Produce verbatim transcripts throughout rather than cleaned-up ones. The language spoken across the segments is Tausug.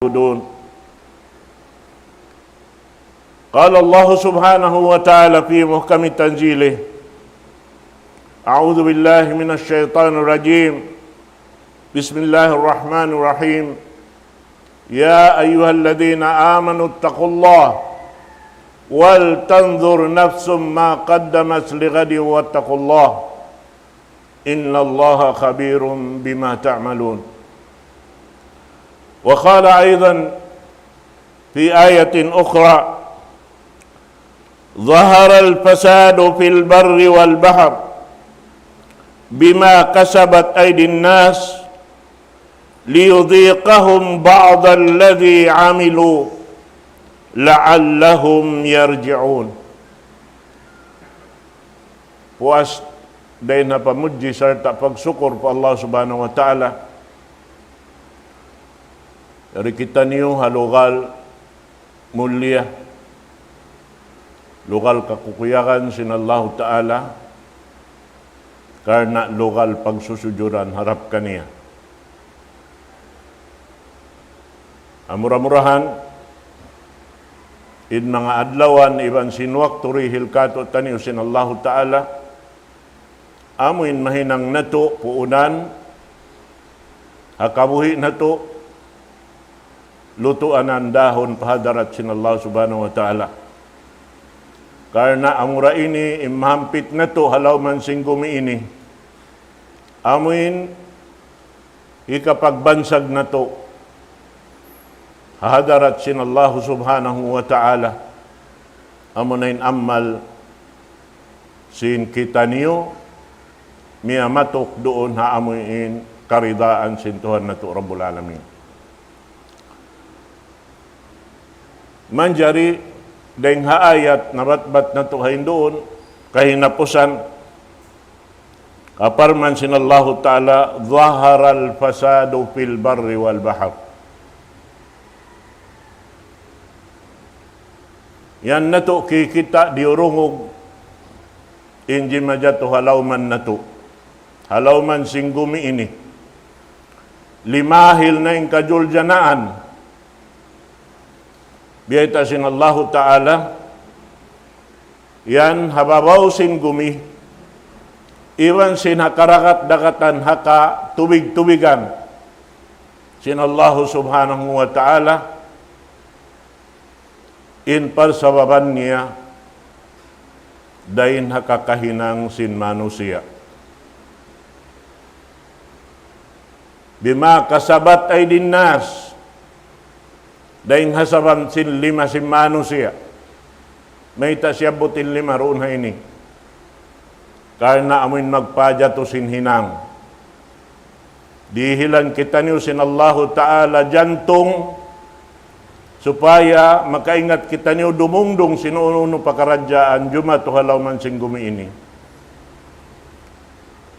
يعبدون. قال الله سبحانه وتعالى في محكم تنزيله: أعوذ بالله من الشيطان الرجيم. بسم الله الرحمن الرحيم. يا أيها الذين آمنوا اتقوا الله ولتنظر نفس ما قدمت لغد واتقوا الله إن الله خبير بما تعملون. وقال أيضا في آية أخرى: ظهر الفساد في البر والبحر بما كسبت أيدي الناس ليذيقهم بعض الذي عملوا لعلهم يرجعون. Puas dayn ha pamudji sarta' pagsukur pa Allah Subhanahu wa Ta'ala. Yari kitaniyu ha lugal mulia, lugal kakukuyagan sin Allahu Ta'ala, karna' lugal pagsusujuran harap kaniya. Amura-murahan, in manga adlawan iban sin waktu dihil kātu'niyu sin Allahu Ta'ala, amu in mahinang natu' puunan, ha kabuhi' natu', lutuanan dahun pa hadarat sin Allah Subhanahu wa Ta'ala. Karna' amura ini in mahampit natu' ha lawm sin gumi ini. Amu in hikapagbansag natu' ha hadarat sin Allah Subhanahu wa Ta'ala. Amuna in amal sin kitaniyu miyamatuk duun ha amu in karidaan sin Tuhan natu' Rabbul Alamin. Manjari dayn ha ayat nabatbat natu' ha yan duun, kahinapusan, kaparman sin Allahu Ta'ala: ظهر الفساد في البر والبحر. Yan natu' kikita' diyurungug in jimajatu ha lawm natu', ha lawm sin gumi ini. Limahil na in kajuljanaan. Biyayta' sin Allahu Ta'ala, yan ha babaw sin gumi, iban sin ha karagat-dagatan, ha katubig-tubigan sin Allahu Subhanahu wa Ta'ala, in parsababan niya dayn ha kakahinang sin manusiya'. بما كسبت أيدي الناس. Dayn ha sabab sin lima sin manusiya'. Mayta' siyabbut in lima duun ha ini? Karna' amuin magpajatu sin hinang. Dihilan kitaniyu sin Allahu Ta'ala jantung, supaya makaingat kitaniyu dumungdung sin unu-unu pakaradjaan jumatu ha lawm sin gumi ini.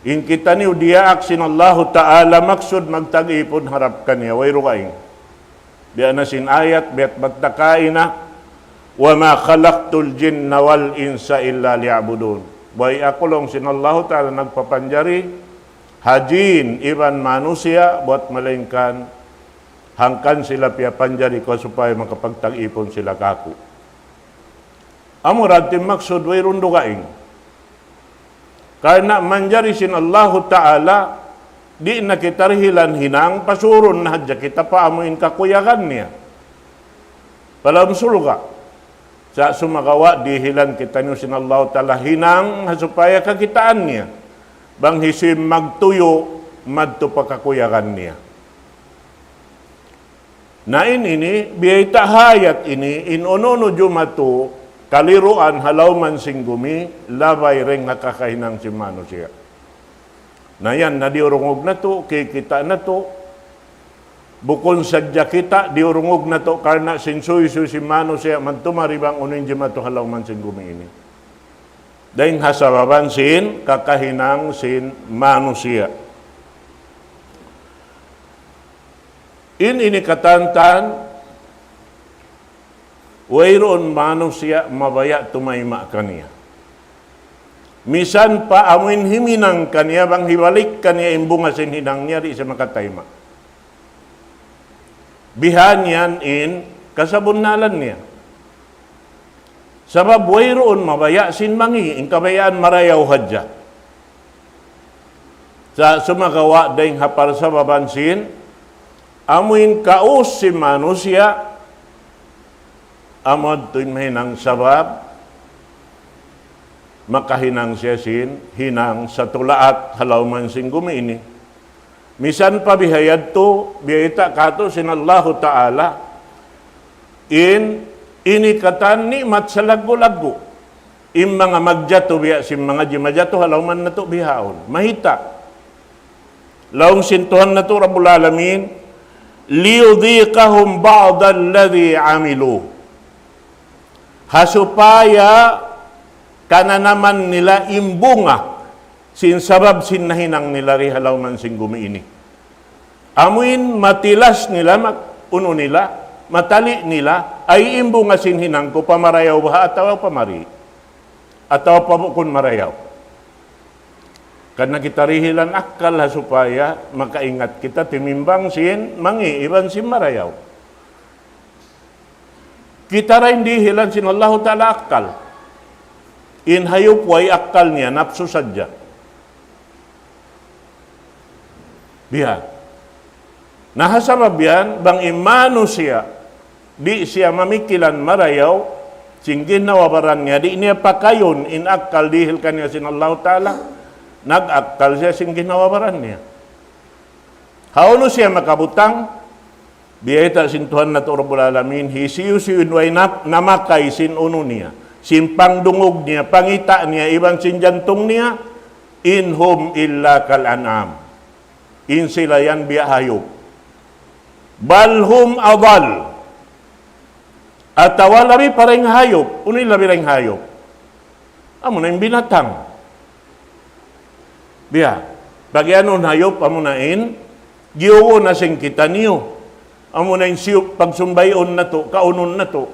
In kitaniyu diyaak sin Allahu Ta'ala maksud magtag-ipun harap kaniya, way dugaing. Biya' na sin ayat, biya' bat ta kaina, وما خلقت الجن والإنس إلا ليعبدون. Way aku laung sin Allahu Ta'ala nagpapanjari ha jin iban manusiya' buwat malaingkan hangkan sila piyapanjari ku supaya makapagtag-ipun sila kāku'. Amu ra in maksud wayruun dugaing. Karna' manjari sin Allahu Ta'ala, di' na kita dihilan hinang, pasurun na hadja kita pa amuin kakuyagan niya pa lawm surga'. Sa' sumagawa' dihilan kitaniyu sin Allahu Ta'ala hinang ha supaya kakitaan niya bang hisiyu in magtuyu' madtu pa kakuyagan niya. Na in ini, biyayta' ha ayat ini, in unu-unu jumatu kaliruan ha lawm sin gumi, labay dayn ha kakahinang sin manusiya'. Na yan, na diyurungug natu', kikita' natu', bukun sadja kita, diyurungug natu', karna' sin suysuy sin manusiya', madtu mari bang unu in jimatu ha lawm sin gumi ini. Dayn ha sababan sin kakahinang sin manusiya'. In ini katantan, wayruun manusiya' mabaya' tumayma' kaniya. Misan pa amuin himinang kaniya, bang hibalik kaniya in bunga sin hinang niya, di' siya makatayma'. Bihan yan in kasabunnalan niya. Sabab wayruun mabaya' sin mangi', in kabayaan marayaw hadja. Sa' sumagawa' dayng ha parsababan sin, amuin kaus sin manusiya', amu yadtu in mahinang sabab, makahinang siya sin, hinang satulaat ha lawm sin gumi ini. Misan pa biha yadtu, biyayta' katu' sin Allahu Ta'ala, in ini katan ni'mat salaggu'-laggu'. In manga magjatu biya' sin manga jimajatu ha lawm natu' bihaun. Mayta'. Laung sin Tuhan natu' Rabbul Alamin, ليذيقهم بعض الذي عملوا. Ha supaya kananaman nila in bunga sin sabab sin nahinang nila di ha lawm sin gumi ini. Amuin matilas nila, mat-, unu nila, matali nila, ay in bunga sin hinang ku pa marayaw baha' atawa pa mari. Atawa pa bukun marayaw. Karna' kita dihilan akkal ha supaya makaingat kita timimbang sin mangi' iban sin marayaw. Kita da in dihilan sin Allahu Ta'ala akkal. In hayup way akkal niya, napsu sadja. Biya'. Na ha sabab yan, bang in manusiya', di' siya mamikilan marayaw, sin ginhawa-baran niya, di' niya pakayun in akkal dihil kaniya sin Allahu Ta'ala, nag-akkal siya sin ginhawa-baran niya. Hawnu siya makabutang, biyayta' sin Tuhan natu' Rabbul Alamin, hisiyu-siyu in way nap-, namakay sin unu niya, sin pangdungug niya, pangita' niya, iban sin jantung niya, إن هم إلا كالأنعام. In sila yan biya' hayup. بل هم أضل. Atawa labi pa dayng hayup. Unu in labi dayng hayup? Amuna in binatang. Biya'. Pag-iyanun hayup, amuna in, giyugu na sin kitaniyu. Amuna in siyup, pagsumbayun natu', kaunun natu'.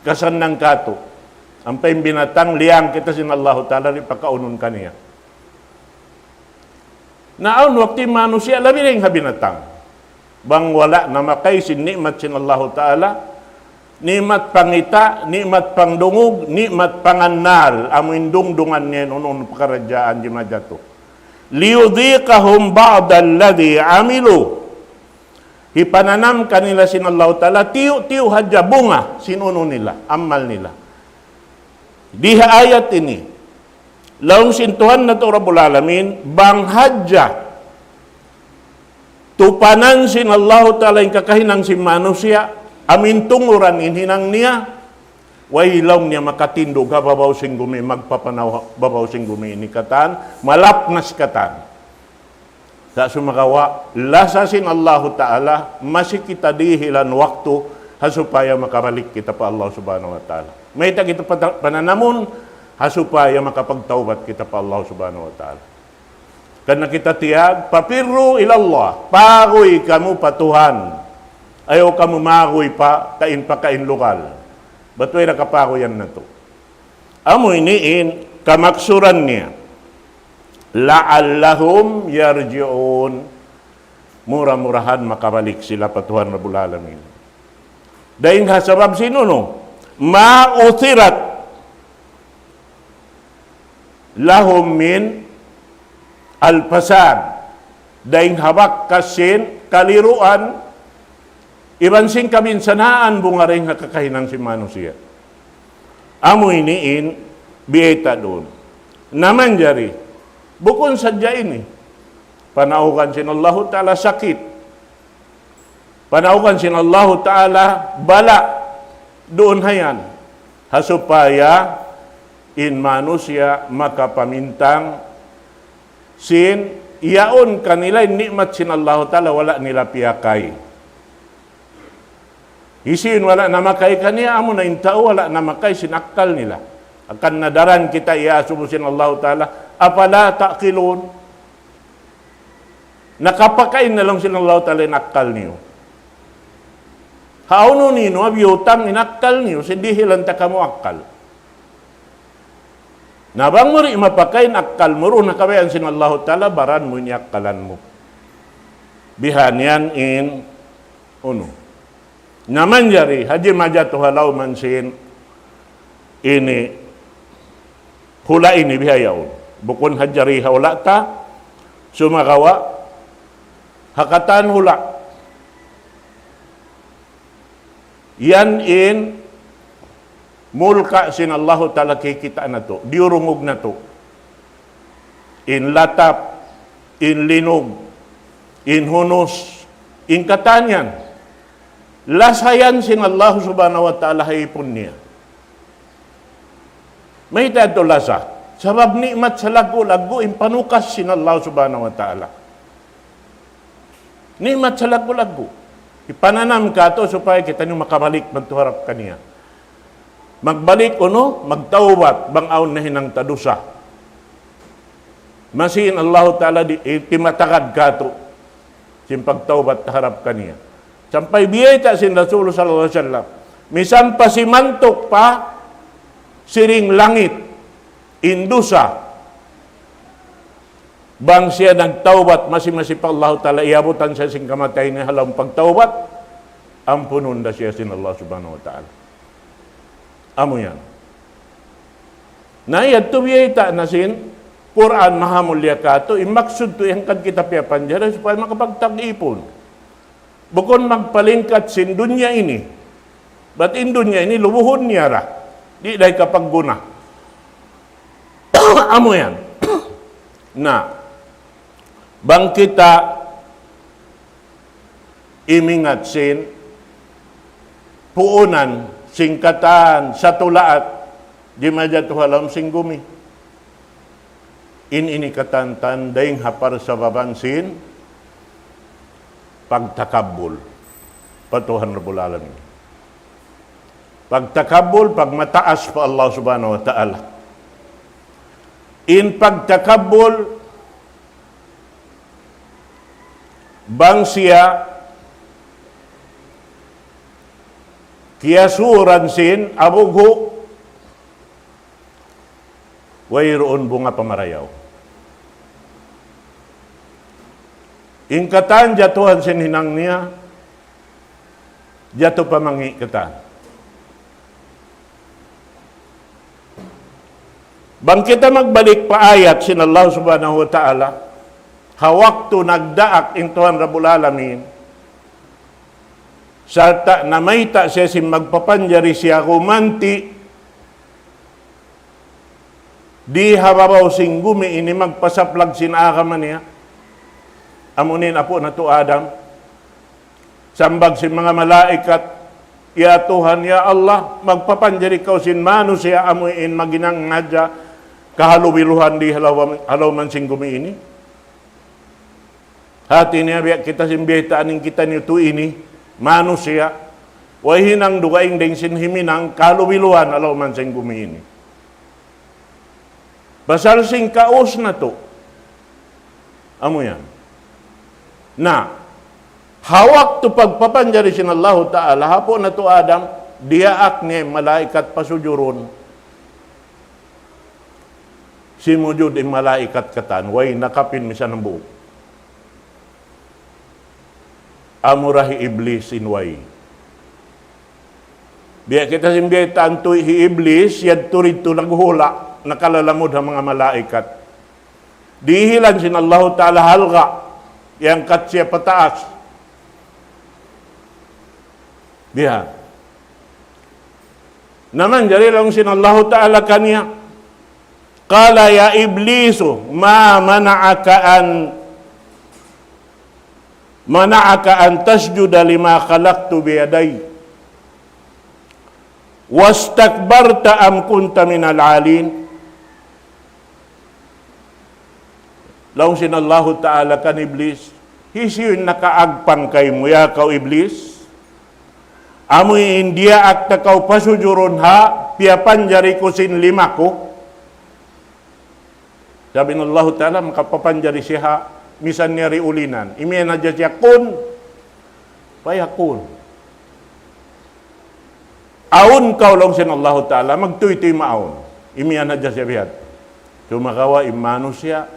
Kasannang katu'. Ampa in binatang, liyang kita sin Allahu Ta'ala, di' pakaunun kaniya. Na awn waktu in manusiya' labi dayng ha binatang. Bang wala' namakay sin ni'mat sin Allahu Ta'ala, ni'mat pangita', ni'mat pangdungug, ni'mat pangannal, amu in dungdungan niya in unu-unu pakaradjaan jimajatu. ليذيقهم بعض الذي عملوا. Hipananam kanila sin Allahu Ta'ala, tiyu'-tiyu' hadja bunga sin unu nila, amal nila. Di ha ayat ini, laung sin Tuhan natu' Rabbul Alamin, bang hadja tupanan sin Allahu Ta'ala in kakahinang sin manusiya', amuin tunguran in hinang niya, way laung niya makatindug ha babaw sin gumi, magpapanaw ha babaw sin gumi ini katan, malapnas katan. Sa' sumagawa', lasa sin Allahu Ta'ala, masi kita dihilan waktu, ha supaya makabalik kita pa Allah Subhanahu wa Ta'ala. Mayta' kita pata-, pananamun, ha supaya makapagtawbat kita pa Allah Subhanahu wa Ta'ala. Karna' kita tiyag, ففروا إلى الله, paguy kamu pa Tuhan. Ayaw kamu maguy pa kain-pakain lugal. Bat way da kapaguyan natu'. Amu ini in kamaksuran niya. لعلهم يرجعون. Mura-murahan makabalik sila pa Tuhan Rabbul Alamin. Dayng ha sabab sin unu, ما أثرت لهم من الفساد. Dayng ha bakas sin kaliruan, iban sin kabinsanaan bunga dayng ha kakahinang sin manusiya'. Amu ini in biyayta' duun. Na manjari, bukun sadja ini. Panaugan sin Allahu Ta'ala sakit. Panaugan sin Allahu Ta'ala bala' duun ha yan. Ha supaya in manusiya' makapamintang sin yaun kanila in ni'mat sin Allahu Ta'ala wala' nila piyakay. Hisiyu in wala' namakay kaniya, amuna in tau wala' namakay sin akkal nila. Hangkan na daran kita iyaasubu sin Allahu Ta'ala, أفلا تعقلون. Na kapakain na laung sin Allahu Ta'ala in akkal niyu. Hawnu niyu, biyutang in akkal niyu, sin dihilan ta kamu akkal. Na bang mu di' mapakay in akkal mu, duun na kabayaan sin Allahu Ta'ala, baran mu in akkalan mu. Bihan yan in Unu. Na manjari, hadja majatu ha lawm sin ini hula' ini bihaun. Bukun hadja di ha hula' ta, sumagawa', ha katan hula'. Yan in mulka' sin Allahu Ta'ala kikita' natu', diyurungug natu'. In latap, in linug, in hunus, in katan yan. Lasa yan sin Allah Subhanahu wa Ta'ala ha ipun niya. Mayta' yadtu lasa? Sabab ni'mat salaggu'-laggu' in panukas sin Allah Subhanahu wa Ta'ala. Ni'mat salaggu'-laggu'. Ipananam katu' supaya kitaniyu makabalik madtu harap kaniya. Magbalik unu, magtawbat, bang awn nahinang ta dusa. Masi in Allahu Ta'ala di', eh, timatagad katu' sin pagtawbat harap kaniya. Sampay biyayta' sin Rasul sallallahu alayhi wasallam, misan pa simantuk pa siring langit in dusa, bang siya nagtawbat masi-masi pa Allahu Ta'ala, iyabutan siya sin kamatay niya ha lawm pagtawbat, ampunun da siya sin Allah Subhanahu wa Ta'ala. Amu yan. Na yadtu biyayta' na sin Qur'an mahamulliya katu', in maksud tuud hangkan kita piyapanjari supaya makapagtag-ipun. Bukun magpalingkat sin dunya ini. Bat in dunya ini lubuhun niya ra. Di' da hikapagguna. Amu yan. Na, bang kita imingat sin puunan, sin katan, satulaat, di' majatu ha lawm sin gumi. In ini katan-katan dayn ha parsababan sin pagtakabbul pa Tuhan Rabbul Alamin. Pagtakabbul, pagmataas pa Allah Subhanahu wa Ta'ala. In pagtakabbul, bang siya kiyasuran sin abughu', wayruun bunga pamarayaw. In katan jatuhan sin hinang niya, jatu pa mangi' katan. Bang kita magbalik pa ayat sin Allah Subhanahu wa Ta'ala, ha waktu nagdaak in Tuhan Rabbul Alamin, sarta' namayta' siya sin magpapanjari siya gumanti' di ha babaw sin gumi ini magpasaplag sin agama niya. Amu in apu' natu' Adam. Sambag sin manga malaikat, "Ya Tuhan, ya Allah, magpapanjari kaw sin manusiya' amu in maghinang hadja kahalubiluhan di ha lawm-, ha lawm sin gumi ini?" Hati niya biya' kita sin biyaytaan in kitaniyu tu ini, manusiya', way hinang dugaing dayn sin himinang kalubiluhan ha lawm sin gumi ini. Pasal sin kaus natu'. Amu yan. Na, ha waktu pagpapanjari sin Allahu Ta'ala, ha apu' natu' Adam, diyaak niya in malaikat pasujurun. Simujud in malaikat katan, way nakapin misan hambuuk. Amura hi Iblis in way. Biya' kita sin biyaytaan tu hi Iblis, yadtu didtu naghuhula', nakalalamud ha manga malaikat. Dihilan sin Allahu Ta'ala halga', iyangkat siya pataas. Biya'. Na manjari laung sin Allahu Ta'ala kaniya, قال يا إبليس ما منعك أن منعك أن تسجد لما خلقت بيدي واستكبرت أم كنت من العالين. Laung sin Allahu Ta'ala kan Iblis, hisiyu in nakaagpang kaymu, ya kaw Iblis? Amu in diyaak ta kaw pasujurun ha piyapanjari ku sin lima ku. Sabab in Allahu Ta'ala makapapanjari siya ha misan niya di' ulinan. Imiyan hadja siya kun fayakun. Awn kaw laung sin Allahu Ta'ala, magtuytuy maawn. Imiyan hadja siya biya' hādtu. Sumagawa' in manusiya',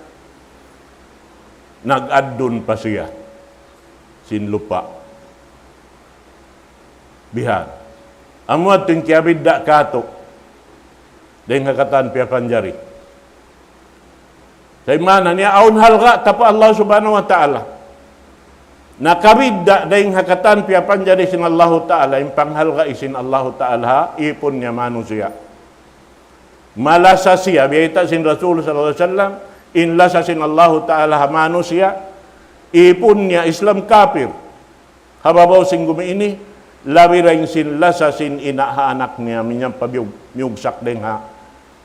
nag-addun pa siya sin lupa'. Bihan. Amu yadtu in kiyabidda' katu'. Dayn ha katan piyapanjari. Sa' in maana niya, awn halga' ta pa Allah Subhanahu wa Ta'ala. Nakabidda' dayn ha katan piyapanjari sin Allahu Ta'ala, in panghalga' sin Allahu Ta'ala ha ipun niya manusiya'. Malasa siya, biyayta' sin Rasul sallallahu alayhi wasallam, in lasa sin Allahu Ta'ala ha manusiya', ipun niya Islam kapir. Ha babaw sin gumi ini, labi dayn sin lasa sin ina' ha anak niya, miyan pa biyug-, miyugsak dayn ha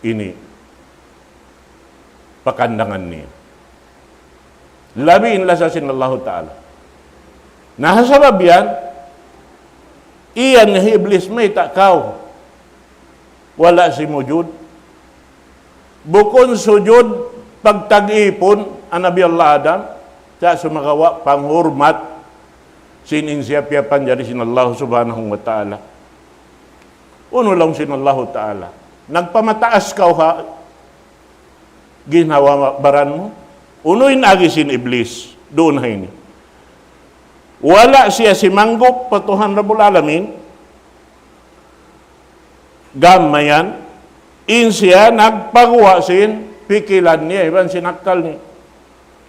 ini. Pakandangan niya. Labi in lasa sin Allahu Ta'ala. Na ha sabab yan, iyan hi Iblis mayta' kaw wala' simujud. Bukun sujud pagtag-ipun an Nabi Allah Adam, sa' sumagawa' panghurmat sin in siya piyapanjari sin Allah Subhanahu wa Ta'ala. Unu laung sin Allahu Ta'ala, nagpamataas kaw ha ginhawa-baran mu? Unu in agi sin Iblis duun ha ini? Wala' siya simanggup pa Tuhan Rabbul Alamin. Gam mayan, in siya nagpaguwa' sin pikilan niya, iban sin akkal niya.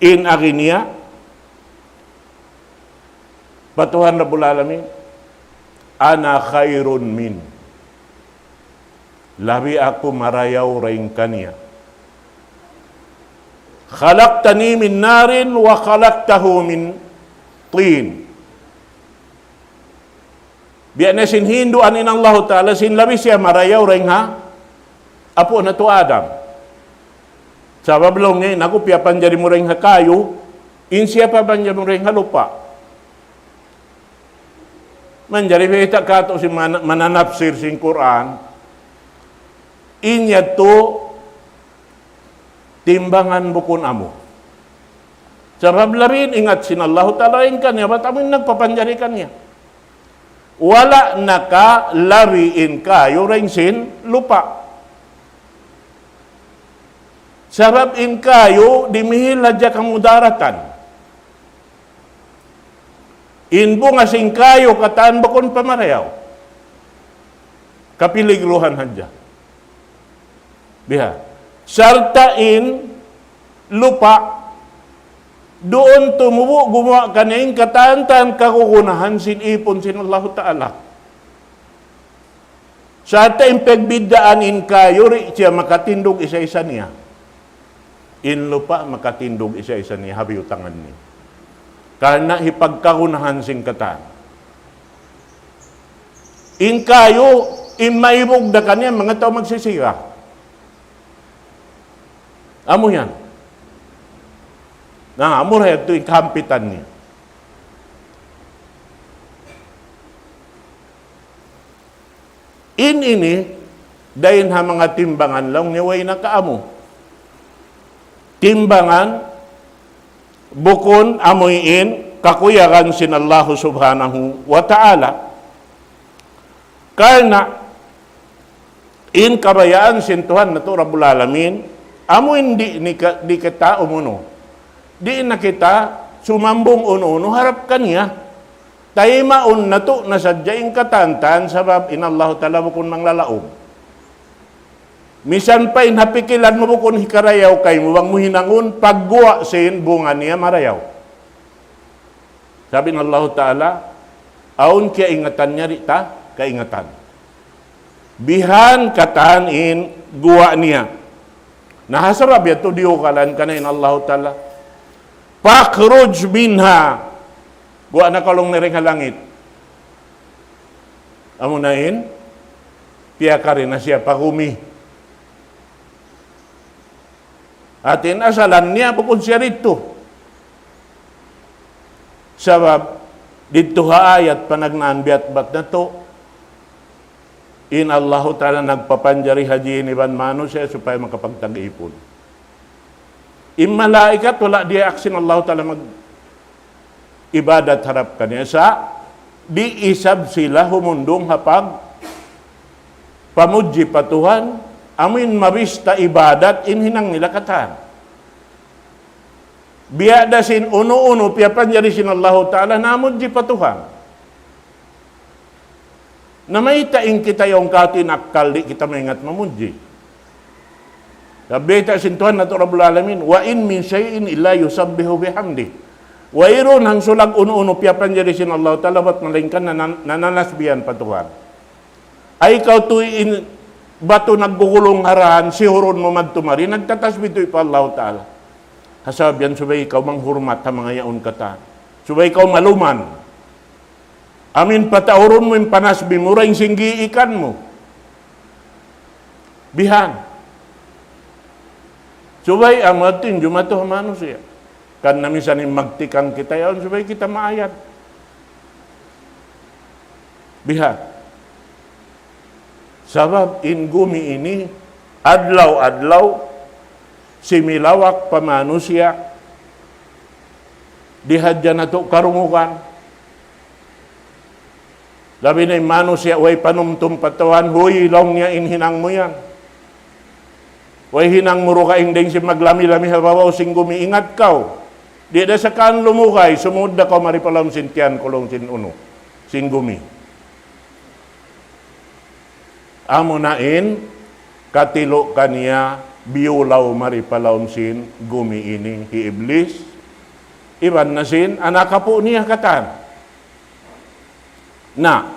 In agi niya pa Tuhan Rabbul Alamin, أنا خير منه. Labi aku marayaw dayn kaniya. خلقتني من نار وخلقته من طين. Biya' na sin hinduan in Allahu Ta'ala, sin labi siya marayaw dayn ha apu' natu' Adam. Sabab laung niya, in aku piyapanjari mu dayn ha kayu, in siya piyapanjari mu dayn ha lupa'. Manjari biyayta' katu' sin mana-, mananapsir sin Qur'an, in yadtu timbangan bukun amu. Sabab labi in ingat sin Allahu Ta'ala in kaniya, bat amu in nagpapanjari kaniya. Wala' nakalabi in kayu dayn sin lupa'. Sabab in kayu dimihil hadja kamudaratan. In bunga sin kayu katan bukun pa marayaw. Kapiligruhan hadja. Biha. Sarta' in lupa', duun tumubu' gumuwa' kaniya in katan-katan kagunahan sin ipun sin Allahu Ta'ala. Sarta' in pagbiddaan in kayu di' siya makatindug isa-isa niya. In lupa' makatindug isa-isa niya, ha biyutangan niya. Karna' hipagkagunahan sin katan. In kayu, in maibug da kaniya, manga tau magsisiga. Amu yan. Na, amu ra yadtu in kahampitan niya. In ini, dayn ha manga timbangan laung niya way nakaamu. Timbangan, bukun amuin kakuyagan sin Allahu Subhanahu wa Ta'ala. Karna' in kabayaan sin Tuhan natu' Rabbul Alamin, amuin di' nika-, di' kita umunu. Di' na kita sumambung unu-unu harap kaniya. Taymaun natu' na sadja in katan-katan sabab in Allahu Ta'ala bukun manglalaug. Misan pa in ha pikilan mu bukun hikarayaw kaymu bang mu hinangun pagguwa' sin bunga niya marayaw. Sabab in Allahu Ta'ala, awn kiyaingatan niya di' ta kaingatan. Bihan katan in guwa' niya. Na ha sabab yadtu diyugalan kaniya in Allahu Ta'ala. فاخرج منها. Guwa' na kaw laung niya dayn ha langit. Amu na in, piyakari na siya pa gumi. Hati niya asalan niya bukun siya didtu. Sabab didtu ha ayat panagnaan biya' bat natu', in Allahu Ta'ala nagpapanjari ha jin iban manusiya' supaya makapagtag-ipun. In malaikat wala' diyaak sin Allahu Ta'ala mag-ibadat harap kaniya. Sa' di' isab sila humundung ha pag-, pamudji pa Tuhan, amuin mabista ibadat in hinang nila katan. Biya' da sin unu-unu piyapanjari sin Allahu Ta'ala namudji pa Tuhan. Na mayta' in kita yaun katu' in akkal di' kita maingat mamudji. Sabab bayta' sin Tuhan natu' Rabbul Alamin, وإن من شيء إلا يسبح بحمده. Wayruun hangsulag unu-unu piyapanjari sin Allahu Ta'ala bat malaingkan nanan-, nananasbihan pa Tuhan. Ay kaw tuud in batu naggugulung ha dān, sihurun mu madtu mari, nagtatasbih tuud pa Allahu Ta'ala. Ha sabab yan subay ikaw manghurmat ha manga yaun katan. Subay ikaw maluman. Amu in pataurun mu in panasbih mu, dayn sin giikan mu. Bihan. Subay amu yadtu in jumatu ha manusiya'. Karna' minsan in magtikang kita yaun, subay kita maayad. Bihan. Sabab in gumi ini, adlaw-adlaw, similawak pa manusiya', di' hadja natu' karungugan. Labi na in manusiya' way panumtum pa Tuhan, "Huy," laung niya, "in hinang mu yan. Way hinang mu dugaing dayn sin maglami-lami ha babaw sin gumi, ingat kaw. Di' da sakaan lumugay, sumud da kaw mari pa lawm sin tiyan ku," laung sin unu, sin gumi. Amuna in katilu' kaniya biyulaw mari pa lawm sin gumi ini hi Iblis. Iban na sin anak apu' niya katan. Na,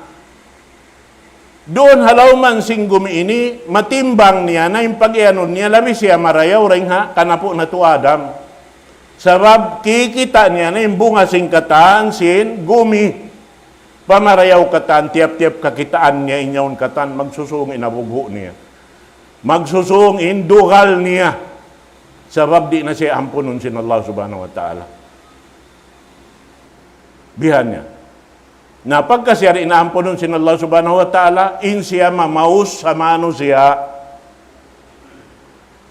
duun ha lawm sin gumi ini, matimbang niya na in pag-iyanun niya, labi siya marayaw dayn ha kanapu' natu' Adam. Sabab kikita' niya na in bunga sin katan sin gumi. Pamarayaw katan, tiyap-tiyap kakitaan niya in yaun katan, magsusung in abughu' niya. Magsusung in dugal niya. Sabab di' na siya ampunun sin Allah Subhanahu wa Ta'ala. Bihan niya. Na pagka siya di' na ampunun sin Allah Subhanahu wa Ta'ala, in siya mamaus ha manusiya'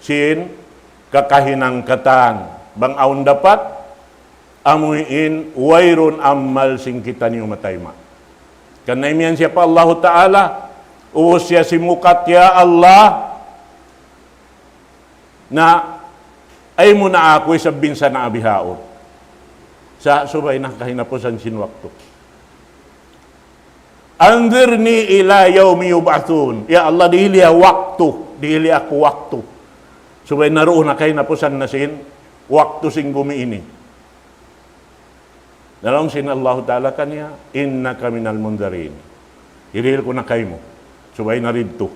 sin kakahinang katan. Bang awn dapat, amu in wayruun amal sin kitaniyu matayma'. Karna' imiyan siya pa Allahu Ta'ala, ubus siya simukat, "Ya Allah, na ayaw mu na aku isab binsana' bihaun." Sa' subay na kahinapusan sin waktu. "أنظرني إلى يوم يبعثون." Ya Allah, dihili aku waktu, dihili aku waktu. Subay na duun na kahinapusan na sin waktu sin gumi ini. Na laung sin Allahu Ta'ala kaniya, "إنك من المنظرين." Hirihil ku na kaymu. Subay na didtu.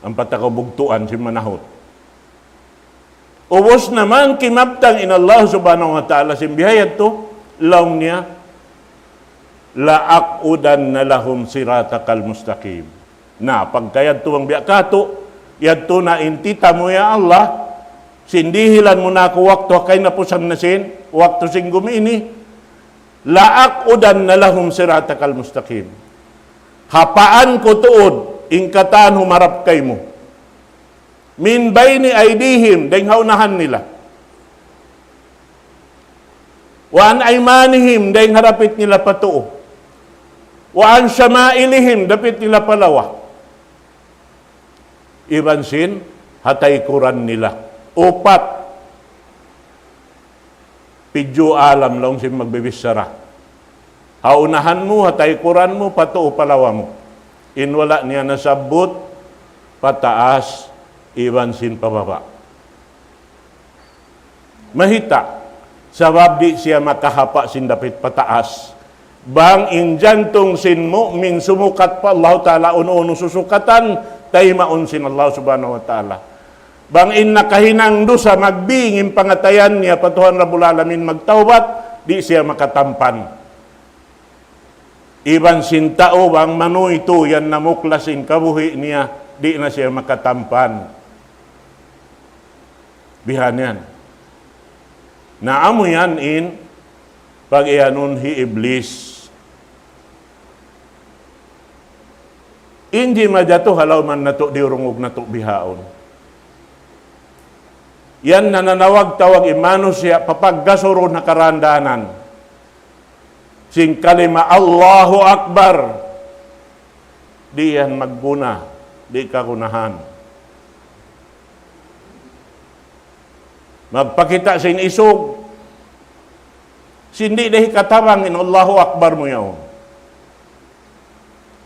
Ampa ta kaw bugtuan sin manahut. Ubus na man kimabtang in Allah Subhanahu wa Ta'ala sin biha yadtu, laung niya, "لأقعدن لهم صراطك المستقيم." Na, pagka yadtu bang biya' katu', yadtu na in tita mu, ya Allah, sin dihilan mu na aku waktu ha kahinapusan na sin waktu sin gumi ini, "لأقعدن لهم صراطك المستقيم." Hapaan ku tuud in katan humarap kaymu. "من بين أيديهم," dayn ha unahan nila. "وعن أيمانهم," dayn ha dapit nila pa tuu. "وعن شمائلهم," dapit nila pa lawa. Iban sin ha taykuran nila. Upat. Pidju' alam laung sin magbibichara. Ha unahan mu, ha taykuran mu, pa tuu pa lawa mu. In wala' niya nasabbut, pa taas, iban sin pa baba'. Mayta', sabab di' siya makahapa' sin dapit pa taas. Bang in jantung sin mu'min sumukat pa Allahu Ta'ala, unu-unu susukatan, taymaun sin Allah Subhanahu wa Ta'ala. Bang in nakahinang dusa magbing in pangatayan niya pa Tuhan Rabbul Alamin magtawbat, di' siya makatampan. Iban sin tau bang manuytuy yan namuklas in kabuhi' niya, di' na siya makatampan. Bihan yan. Na amu yan in pag-iyanun hi Iblis. In di' majatu ha lawm natu', diyurungug natu' bihaun. Yan nananawag-tawag in manusiya' pa paggasurun ha karandanan. Sin kalima Allahu Akbar. Di' yan magguna, di' kagunahan. Magpakita' sin isug. Sin di' da hikatabang in Allahu Akbar mu yaun.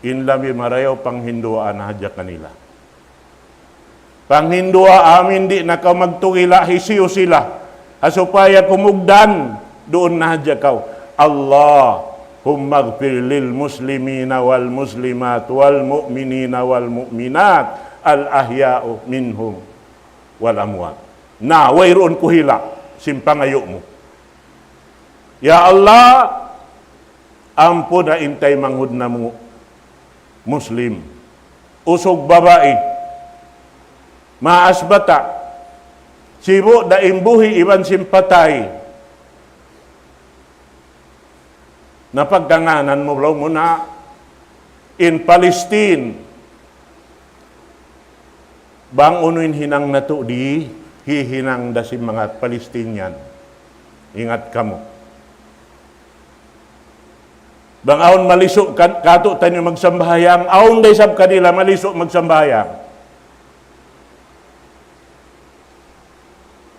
In labi marayaw panghinduwaa na hadja kanila. Panghinduwaa amu in di' na kaw magtugila' hisiyu sila. Ha supaya kumugdan, duun na hadja kaw. اللهم اغفر للمسلمين والمسلمات والمؤمنين والمؤمنات الأحياء منهم والأموات. Na, wayruun kuhila', sin pangayu' mu. Ya Allah, ampuna in taymanghud namu' Muslim. Usug babai. Maas bata'. Sibu' da in buhi' iban sin patay. Na pagkangānan mu, laung mu na in Palestine. Bang unu in hinang natu' di, hihinang da sin manga Palestinian. Ingat kamu. Bang awn malisu' kan, kātu'niyu magsambahayang, awn da isab kanila malisu' magsambahayang.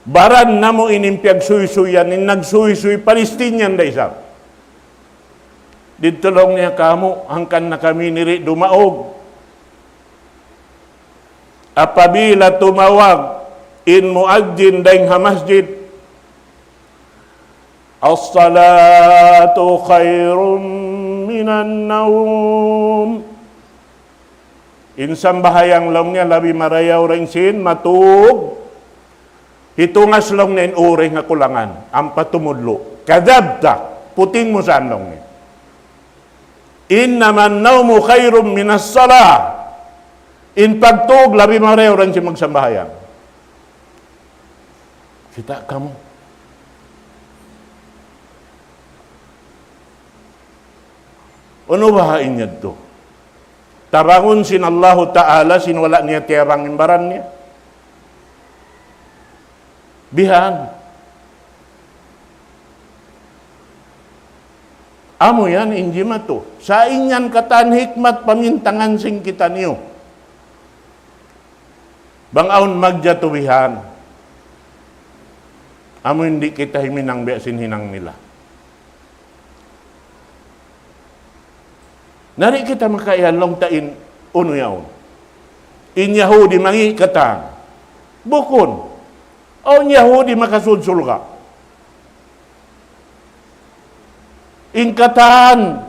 Baran namu' ini in piyagsuysuyan, in nagsuysuy Palestinian da isab. Didtu laung niya kamu, hangkan na kami diri dumaug. Apabila tumawag in muazzin dayn ha masjid, الصلاة خير من النوم. In sambahayang laung niya labi marayaw dayn sin matug. Hitungas laung niya in uring ha kulangan. Ampa tumudlu'. كذبت. Puting mu saan laung niya. إنما النوم خير من الصلاة. In pagtug labi marayaw dayn sin magsambahayang. Kita' kamu. Unu baha' in yadtu? Tabangun sin Allahu Ta'ala sin wala' niya tiyabang in baran niya. Bihan. Amu yan in jimatu. Sa' in yan katan hikmat pamintangan sin kitaniyu. Bang awn magjatu bihan. Amu in di' kita himinang biya' sin hinang nila. Na di' kita makaiyan laung ta in unu yaun. In Yahudi mangi' katan. Bukun. Awn Yahudi makasud surga'. In katan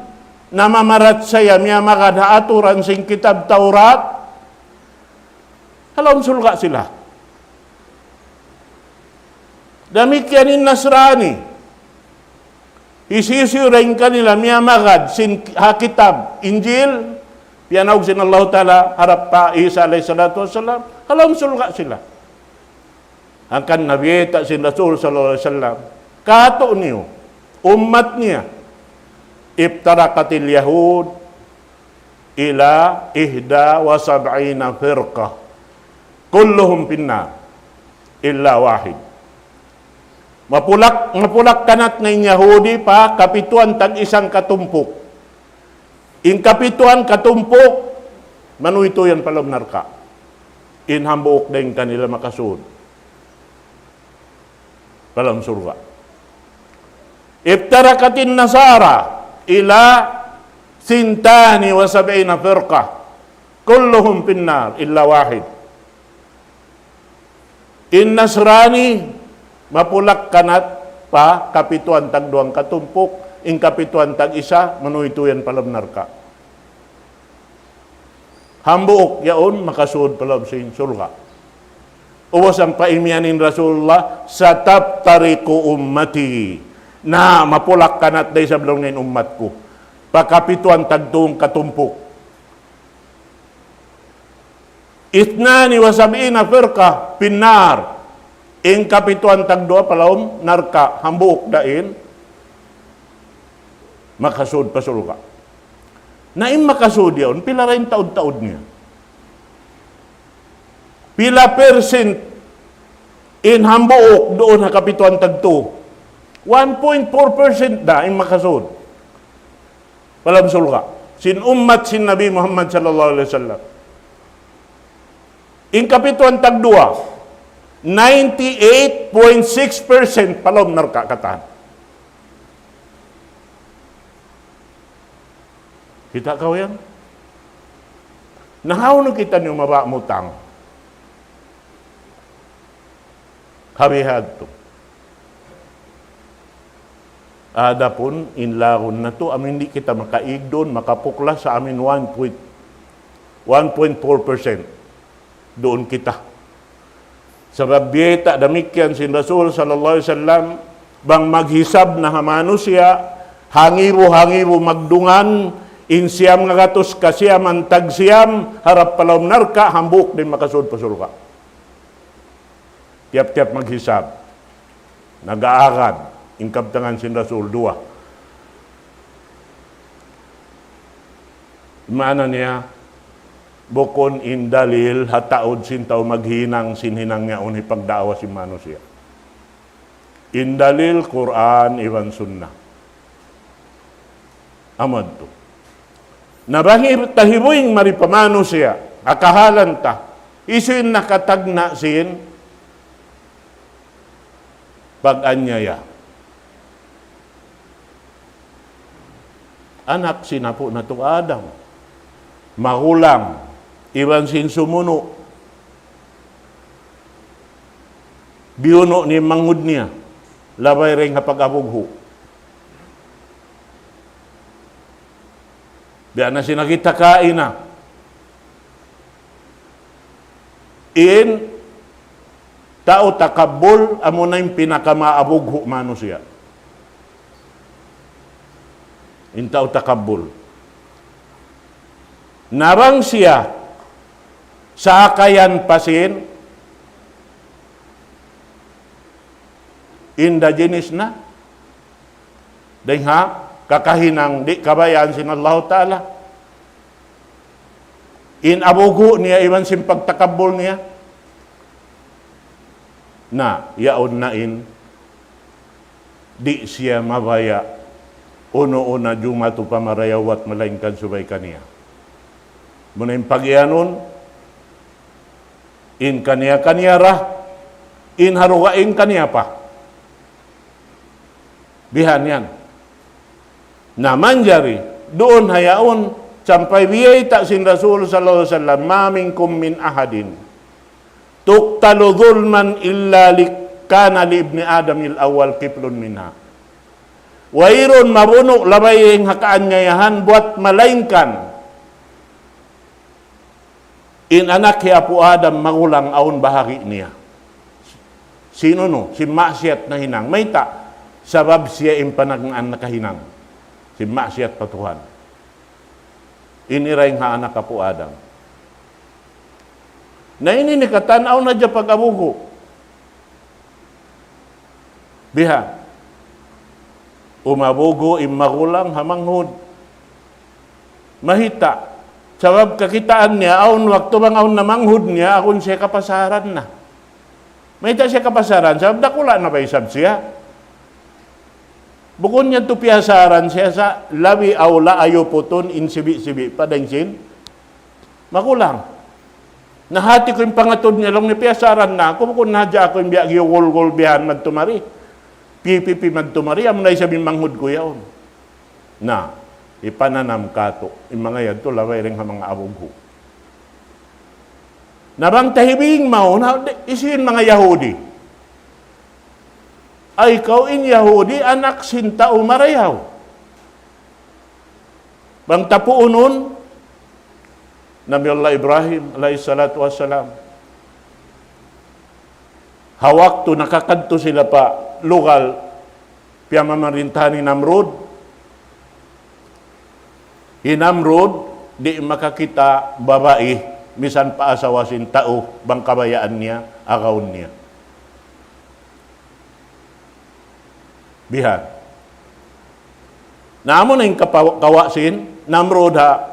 namamarachaya miyamagad ha aturan sin kitab Taurat, ha lawm surga' sila. Damikkiyan in Nasrani. Hisiyu-siyu dayn kanila miyamagad sin ha kitab Injil, piyanaug sin Allahu Ta'ala harap pa Isa alayhi salatu wassalam, ha lawm surga' sila. Hangkan na biyayta' sin Rasul sallallahu alayhi wasallam, kātu'niyu, ummat niya, افترقت اليهود إلى إحدى وسبعين فرقة كلهم في النار إلا واحد. Mapulak, mapulak kanat na in Yahudi pa kapituan tag-isang katumpuk. In kapituan katumpuk, manuytuy yan pa lawm narka'. In hambuuk dayn kanila makasud pa lawm surga'. افترقت النصارى إلى ثنتان وسبعين فرقة كلهم في النار إلا واحد. In Nasrani, mapulak kanat pa kapituan tagduwang katumpuk, in kapituan tag-isa, manuytuy yan pa lawm narka'. Hambuuk yaun makasud pa lawm sin surga'. Ubus ampa imiyan in Rasulullah, ستفترق أمتي. Na, mapulak kanat da isab laung niya in ummat ku. Pa kapituan tagduwang katumpuk. اثنان وسبعين فرقة في النار. In kapituan tagduwa pa lawm narka', hambuuk da in makasud pa surga'. Na in makasud yaun, pila ra in taud-taud niya? Pila percent in hambuuk duun ha kapituan tagtu? One point four percent da in makasud pa lawm surga'. Sin ummat sin Nabi Muhammad sallallahu alayhi wasallam. In kapituan tagduwa, ninety-eight point six percent pa lawm narka' katan. Kita' kaw yan? Na hawnu kitaniyu mabaya' mutang? Ha bihadtu. Adapun in lagun natu', amu in di' kita makaig duun, makapuklas ha amu in one point, one point four percent. Duun kita. Sabab biyayta' damikkiyan sin Rasul sallallahu alayhi wasallam, bang maghisab na ha manusiya', hangibu-hangibu magdungan, in siyam ngagatus kasiyaman tagsiyam, harap pa lawm narka', hambuuk da in makasud pa surga'. Tiyap-tiyap maghisab. Nag-aagad, in kabtangan sin Rasul, duwa. Maana niya, bukun in dalil ha taud sin tau maghinang sin hinang niya unu in pagdaawa sin manusiya'. In dalil Qur'an iban Sunnah. Amu yadtu. Na bang hi-, tahibuing mari pa manusiya', ha kahalan ta, hisiyu in nakatagna' sin pag-anyaya. Anak sin apu' natu' Adam. Magulang. Iban sin sumunu'. Biyunu' niya in manghud niya. Labay dayn ha pag-abughu'. Biya' na sin nakita' kaina. In tau takabbul, amuna in pinakamaabughu' manusiya'. In tau takabbul. Na bang siya, sakayan pa sin, inda jinis na, dayn ha kakahinang di' kabayaan sin Allahu Ta'ala. In abughu' niya iban sin pagtakabbul niya. Na, yaun na in di' siya mabaya' unu-unu na jumatu pa marayaw malaingkan subay kaniya. Muna in pagiyanun, in kaniya-kaniya ra, in ha dugaing kaniya pa. Bihan yan. Na manjari, duun ha yaun, sampay biyayta' sin Rasul sallallahu alayhi wasallam, ما منكم من أحد يقتل ظلما إلا كان لابن آدم الأول كفل منها. Wayruun mabunu' labay dayn ha kaanyayahan buwat malaingkan in anak hi Apu' Adam magulang awn bahagi' niya. Sin unu, sin maksiyat nahinang. Mayta', sabab siya in panagnaan nakahinang sin maksiyat pa Tuhan. Ini dayn ha anak Apu' Adam. Na ini in katan awn hadja pag-abughu'. Biha. Umabughu' in magulang ha manghud. Mayta'. Sabab kakitaan niya, awn waktu bang awn na manghud niya, awn siya kapasaran na. Mayta' siya kapasaran, sabab dakula' na ba isab siya. Bukun niya tu piyasaran siya sa' labi awla ayaw putun in sibi'-sibi' pa dayn sin magulang. Na hati ku in pangatud niya, laung niya piyasaran na aku, bukun na hadja aku in biya' giyugulgul bihan madtu mari. Pipipi madtu mari, amu na isab in manghud ku yaun. Na, ipananam katu', in manga yadtu labay dayn ha manga abughu'. Na bang tahibing mawn, na, di-, hisiyu in manga Yahudi. Ay kaw in Yahudi, anak sin tau marayaw. Bang ta puunun, Nabi Allah Ibrahim alayhi salatu wassalam. Ha waktu nakakadtu sila pa lugal piyamamarintahan ni Namrud. Hi Namrud, di' makakita' babai, misan pa asawa sin tau, bang kabayaan niya, agawun niya. Bihan. Na amu na in kapaw-, kawa' sin Namrud ha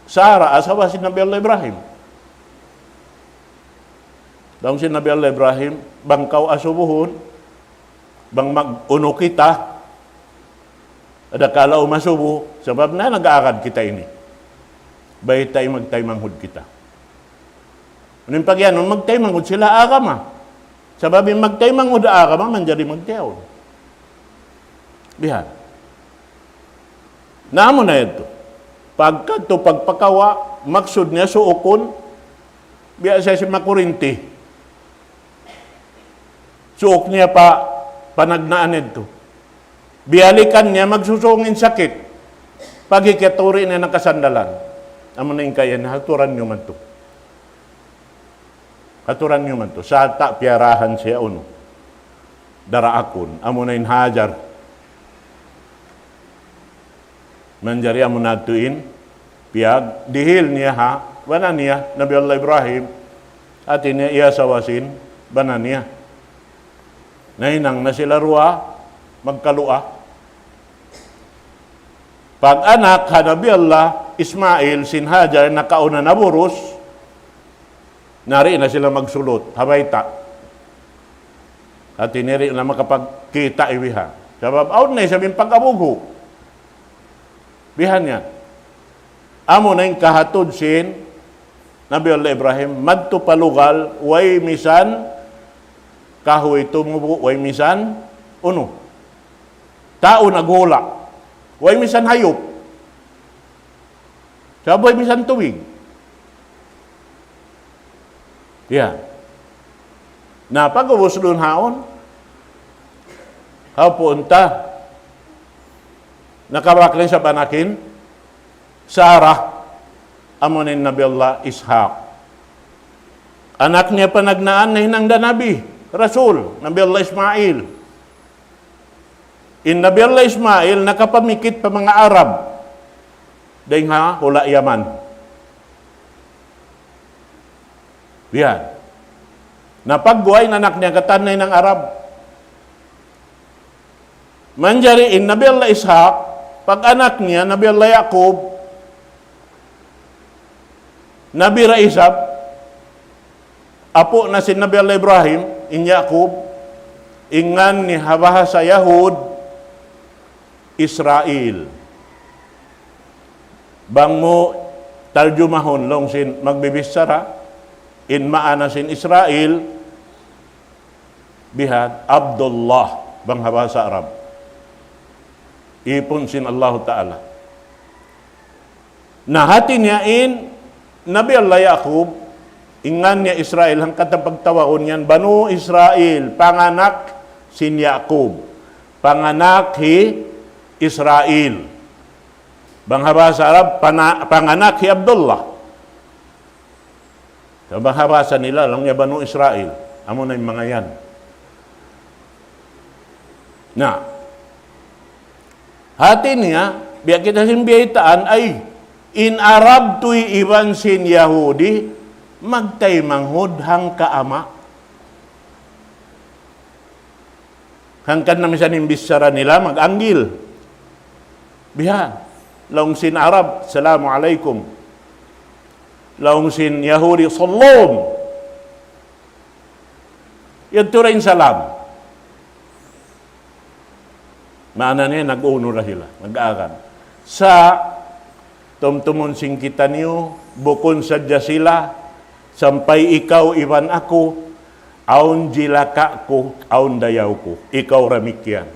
Sara, asawa sin Nabi Allah Ibrahim. Laung sin Nabi Allah Ibrahim, bang kaw asubuhun, bang mag-unu kita, ada kala umasubu, sabab na nag-aagad kita ini. Baytai magtaymanghud kita. Unu in pagiyanun, magtaymanghud sila agama. Sabab in magtaymanghud agama, manjari magtiyaun. Bihan. Na amu na yadtu. Pagkadtu pagpakawa', Maksud niya suukun, biya' siya sin makurinti. Suuk niya pa panagnaan yadtu. Biyalikan niya magsusung in sakit. Pagkaturi niya nakasandalan. Amu na in kaiyan, haturan niyu man tu. Haturan niyu man tu. Sarta' piyarahan siya unu. Daraakun. Amu na in Hajar. Manjari amu na tuud in piyagdihil niya ha bana niya, Nabi Allah Ibrahim. Hati niya iyasawa sin bana niya. Nahinang na sila duwa, magkaluwa. Pag-anak ha Nabi Allah Ismail sin Hajar nakauna naburus, na di' na sila magsulut, ha bayta'. Hati niya di' na makapagkita' biha'. Sabab awn na isab in pag-abughu'. Bihan yan. Amu na in kahatud sin Nabi Allah Ibrahim, madtu pa lugal, way misan kahuy tumubu', way misan unu. Tau naghula'. Way misan hayup. Sabab way misan tubig. Yan. Na pag'ubus duun haun, hawpu' unta, nakabak na isab anak in Sarah, amu na in Nabi Allah Ishaq. Anak niya panagnaan nahinang da Nabi, Rasul, Nabi Allah Ismail. In Nabi Allah Ismail nakapamikit pa manga Arab dayn ha hula' Yaman. Biya' yan. Na pagguwa' in anak niya katan nahinang Arab. Manjari in Nabi Allah Ishaq, pag-anak niya, Nabi Allah Yaqub, Nabi da isab, apu' na sin Nabi Allah Ibrahim, in Yaqub, in ngan niya ha bahasa Yahud, Israil. Bang mu tarjumahun laung sin magbibichara, in maana sin Israil, bihan, Abdullah, bang ha bahasa Arab. Ipun sin Allahu Ta'ala. Na hati niya in Nabi Allah Yaqub, in ngan niya Israil, hangkan ta pagtawagun yan, Banu Israil, panganak sin Yaqub. Panganak hi Israil. Bang ha bahasa Arab, pana-, panganak hi Abdullah. Sa' bang ha bahasa nila, laung niya Banu Israil. Amu na in manga yan. Na, hati niya, biya' kita sin biyaytaan, ay, in Arab tuy iban sin Yahudi, magtaymanghud hangka ama'. Hangkan na misan in bichara nila mag-anggil. Biha', laung sin Arab, "Assalamu alaykum." Laung sin Yahudi, "Shalom." Yadtu da in salam. Maana niya, nag-unu da sila, nag-agan. Sa' tumtumun sin kitaniyu, bukun sadja sila, sampay ikaw iban aku, awn jilaka' ku, awn dayaw ku. Ikaw damikkiyan.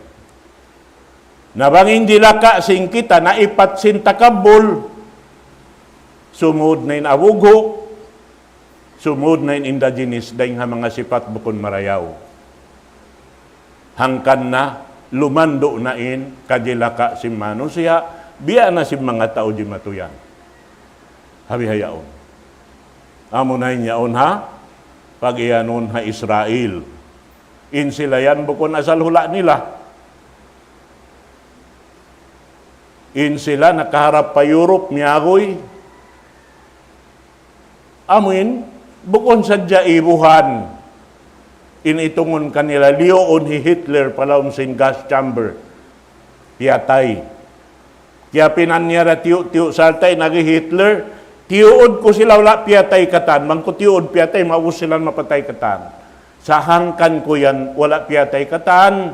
Na bang in jilaka' sin kita naipat sin takabbul, sumud na in abughu', sumud na in indigenous, dayn ha manga sipat bukun marayaw. Hangkan na lumandu' na in kajilaka' sin manusiya', biya' na sin manga tau jimatu yan. Ha bihaun. Amu na in yaun ha, pag-iyanun ha Israel. In sila yan bukun asal hula' nila. In sila nakaharap pa Europe, miyaguy. Amuin, bukun sadja ibuhan in itungun kanila, liyuun hi Hitler pa lawm sin gas chamber. Piyatay. Kiyapingan niya da tiyu'-tiyu' sarta' in agi Hitler, tiyuud ku sila wala' piyatay katan, bang ku tiyuud piyatay, maubus sila mapatay katan. Sa' hangkan ku yan wala' piyatay katan,